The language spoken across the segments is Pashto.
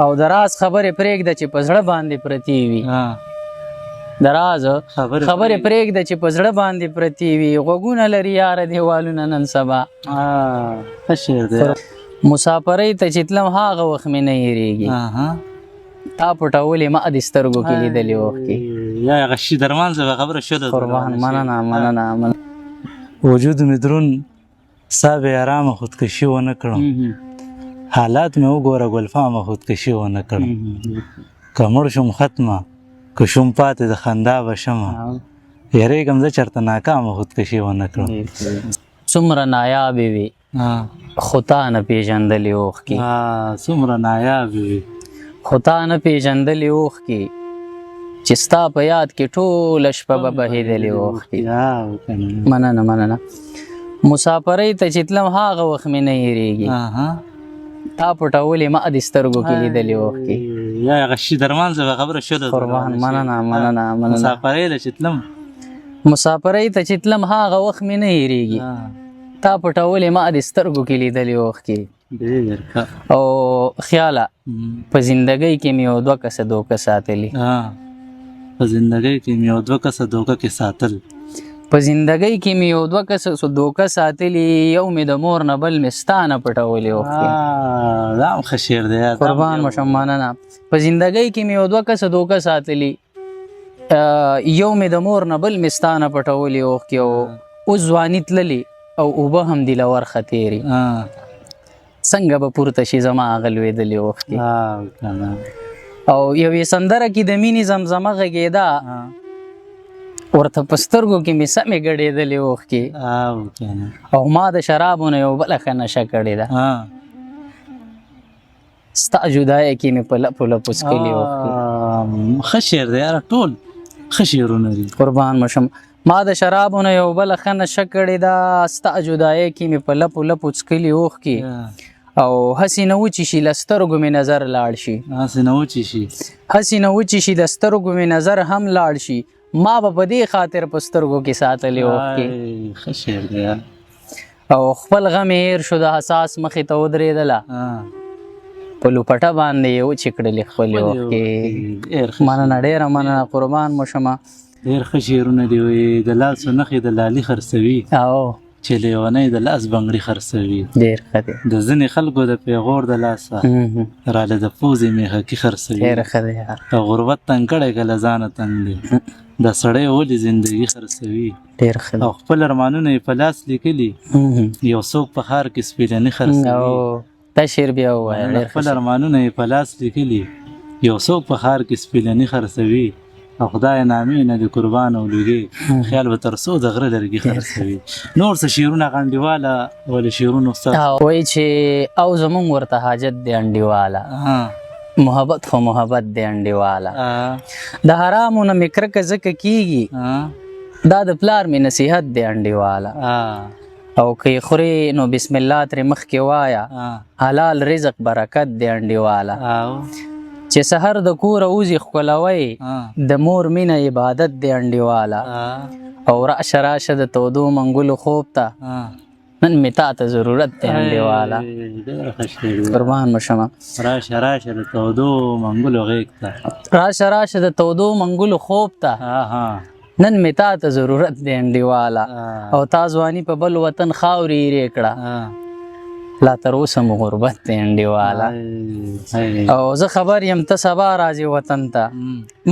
او د راز خبرې پرېږده چې په زړه باندې پرتې وي. د راز خبرې پرېږده چې په زړه باندې پرتې وي، غوږونه لري یاره دیوالونه نن سبا. ښه شعر دی. مسافرۍ ته چې تلم هغه وخت مې نه هېرېږي، تا پټولې ما د سترګو کې لیدلې اوښکې. یا هغه شي درمان زه خبره شوه. قربان، مننه مننه مننه. وجود مې درون سا بې ارامه خودکشي ونه کړم، حالات مې وګوره ګلفامه خودکشي ونه کړم، که مړ شوم ختمه که شوم پاتې د خندا به شمه، یریږم زه چېرته ناکامه خودکشي ونه کړم. څومره نایابې وي خو تا نه پېژندلې اوښکې. څومره نایابې وي خو تا نه پېژندلې اوښکې، چې ستا په یاد کې ټوله شپه به بهېدلې اوښکې. مننه مننه. مسافرۍ ته چې تلم هغه وخت مې نه هېرېږي، تا پټولې ما د سترګو کې لیدلې اوښکې. یا هغه شي درمان زه خبره شوه. قربان، مننه مننه مننه. مسافرۍ له چې تلم، مسافرۍ ته چې تلم هغه وخت مې نه هېرېږي، تا پټولې ما د سترګو کې لیدلې اوښکې. او خیاله په زندګۍ کې مې یو دوه کسه دوکه ساتلي. په زندګۍ کې مې یو دوه کسه دوکه کې ساتل. په زندګۍ کې مې یو دوه کسه دوکه ساتلي، یو مې د مور نه بل مې ستا نه پټولې اوښکې. دا هم ښه شعر دی. قربان مو شم، مننه. په زندګۍ کې مې یو دوه کسه دوکه ساتلي، یو مې د مور نه بل مې ستا نه پټولې اوښکې. او اوس ځواني تللې او اوبه هم دي له ورخه تېرې، څنګه به پورته شي زما هغه لوېدلې اوښکې. او یوې سندره کې د مینې زمزمه غږېده، ورته په سترګو کې مې سمې ګډېدلې اوښکې. او ما د شرابو نه یو بله ښه نشه کړې ده، ستا جدایۍ کې مې په لپو لپو څکلې اوښکې. ښه شعر دی یاره، ټول ښه شعرونه دي. قربان مو شم. ما د شرابو نه یو بله ښه نشه کړې ده، ستا جدایۍ کې مې په لپو لپو څکلې اوښکې. او هسې نه وچې شي له سترګو مې نظر لاړ شي، هسې نه وچې شي، هسې نه وچې شي له سترګو مې نظر هم لاړ شي، ما به په دې خاطر په سترګو کې ساتلې اوښکې. ښه شعر دی. او خپل غم یې هېر شو د حساس مخې ته ودرېدله، په لوپټه باندې یې وچې کړلې خپلې اوښکې. مننه، ډېره مننه، قربان مو شمه. ډېر ښه شعرونه دي. وایي د لاسو نښې د لالي خرڅوي، او چې لیونی د لاس بنګړي خرڅوي. ډېر ښه دی. د ځینې خلکو د پیغور د لاسه راله د پوزې میخکي خرڅوي. ډېر ښه دی. او غربت تنګ کړی که له ځانه تنګ دی، د سړی ولې زندګي خرڅوي. ډېر ښه دی. او خپل ارمانونه یې په لاس لیکلي، یو څوک په ښار کې سپیلني خرڅوي. دا شعر بیا ووایه. خپل ارمانونه یې په لاس لیکلي، یو څوک په ښار کې سپیلني خرڅوي. او خدای نامې نه د قربان او لوګي خیال به تر څو د غره لرګي خرڅوي. نور څه شعرونه غنډیواله ولې شعرونه استاد وایي چې او زمونږ ورته حاجت دی انډیواله، محبت خو محبت دی انډیواله، د حرامو نه مې کرکه ځکه کیږي، دا د پلار مې نصیحت دی انډیواله. او که یې خورې نو بسم الله ترې مخکې وایه، حلال رزق برکت دی انډیواله. چې سحر د کوره وځي ښکلوی، د مور مینه عبادت دی انډیواله. او راشه راشه د تودو منګولو خوب ته، نن مې تا ته ضرورت دی انډیواله. قربان مو شمه. راشه راشه د تودو منګولو غېږ ته، راشه راشه د تودو منګولو خوب ته، نن مې تا ته ضرورت دی انډیواله. او تا ځواني په بل وطن خاورې ایرې کړه، لا تر اوسه مو غربت دی انډیواله. او زه خبر یم ته سبا راځې وطن ته،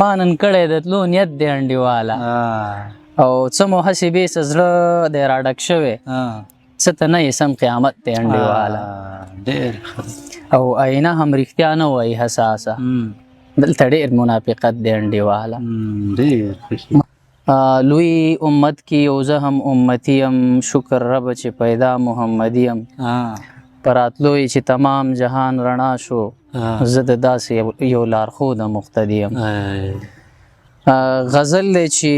ما نن کړی د تلو نیت دی انډیواله. او څه مو هسې بې څه زړه دی راډک شوی، څه ته نه یې سم قیامت دی انډیواله. ډېر ښه. او آینه هم رښتیا نه وایي حساسه، دلته ډېر منافقت دی انډیواله. ډېر ښه. لوی امت کې یو زه هم امتی یم، شکر رب چې پیدا محمدي یم، په راتلو یې چې تمام جهان رڼا شو، زه د داسې یو لارښود مقتدي یم. غزل دی چې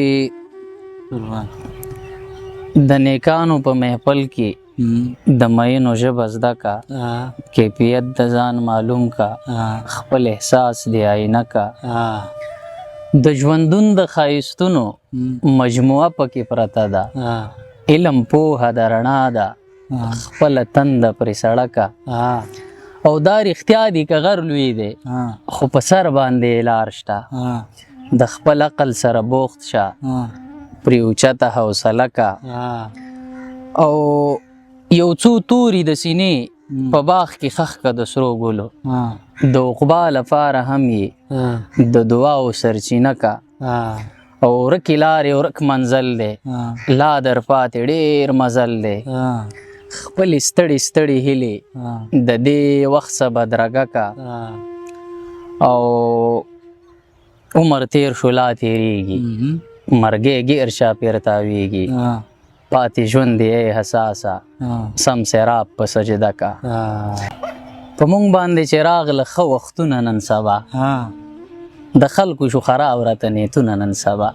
د نیکانو په محفل کې د مینو ژبه زده کا، کیفیت د ځان معلوم کا، خپل احساس دی آینه کا، د ژوندون د ښایستونو مجموعه پکې پرته ده، علم پوهه د رڼا ده، خپله تنده پرې سړه کا. او دا رښتیا دي که غر لوی دی خو په سر باندې لار شته، د خپل عقل سره بوخت شه، پرې اوچته حوصله کا. او یو څو توري د سینې په باغ کې ښخ که د سرو ګلو، د عقبا لپاره هم یې د دعاو سرچینه کا. او ورکې لارې ورک منزل دی، لا در پاتې ډېر مزل دی، خپلې ستړې ستړې هیلې د دې وخت څخه بدرګه کا. او عمر تیر شو لا تیریږي، مرګی ګیر چاپېر تاویږي، پاتې ژوند دی ای حساسه سم سراب په سجده کا. په مونږ باندې چې راغله ښه وختونه نن سبا، د خلکو شو خراب راته نیتونه نن سبا،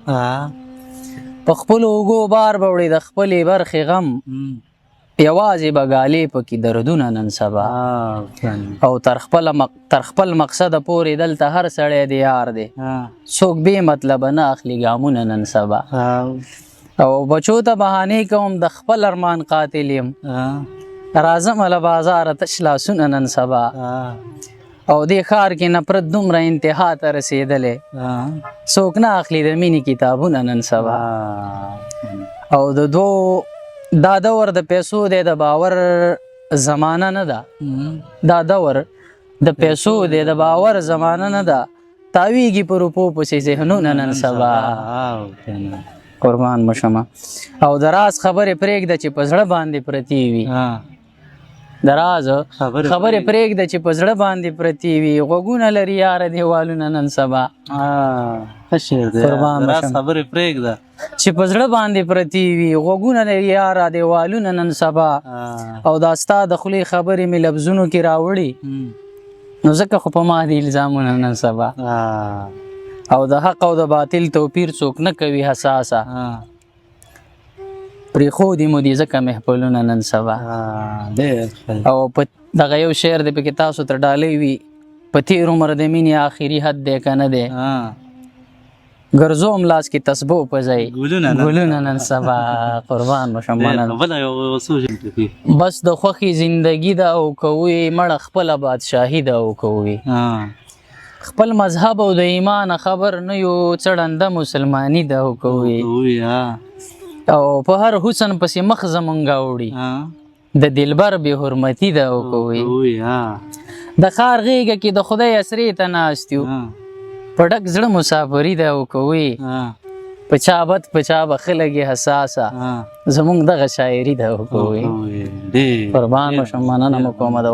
په خپلو اوږو بار به وړي د خپلې برخې غم، یوازې به ګالې پکې دردونه نن سبا. او تر خپل مقصده پورې دلته هر سړی دی یار دی، څوک بې مطلبه نه اخلي ګامونه نن سبا. او بچو ته بهانې کوم د خپل ارمان قاتل یم، راځم له بازاره تش لاسونه نن سبا. او دې ښار کې نفرت دومره انتها ته رسېدلی، څوک نه اخلي د مینې کتابونه نن سبا. او د دوو دا دور د پیسو دی د باور زمانه نه ده، دا دور د پیسو دی د باور زمانه نه ده، تاویږي په روپو پسې ذهنونه نن سبا. قربان مشمه. او د راز خبرې پرېږده چې په زړه باندې پرتې وي، د راز خبرې پرېږده چې په زړه باندې پرتې وي، غوږونه لري یاره دیوالونه نن سبا. قربان راز خبرې پرېږده چې په زړه باندې پرتې وي، غوږونه لري یاره دیوالونه نن سبا. او دا ستا د خولې خبرې مې لفظونو کې راوړي، نو ځکه خو په ما دي الزامونه نن سبا. او د حق او د باطل توپیر څوک نه کوي حساسه، پرېښودي مو دي ځکه محفلونه نن سبا. او په دغه یو شعر دی پکې تاسو ته ډالۍ وي، په تېر عمر د مینې آخري حد دی که نه دی، ګرځوم لاس کې تسبو په ځای ګلونه نن سبا. قربان مشم. بس د خوښې زندگی ده او کوي، مړه خپله بادشاهي ده او کوي، خپل مذهب او د ایمان خبر نه یو، څړنده مسلماني ده او کوي. او په هر حسن پسې مخ زمونږ اوړي، د دلبر بې حرمتي ده او کوي. د ښار غېږه کې د خدای اسرې ته ناست یو، په ډک زړه مسافري ده او کوي، په چا بد په چا به ښه لګي حساسه، زمونږ دغه شاعري ده او کوي. قربان مشم، مننه مو کومه ده.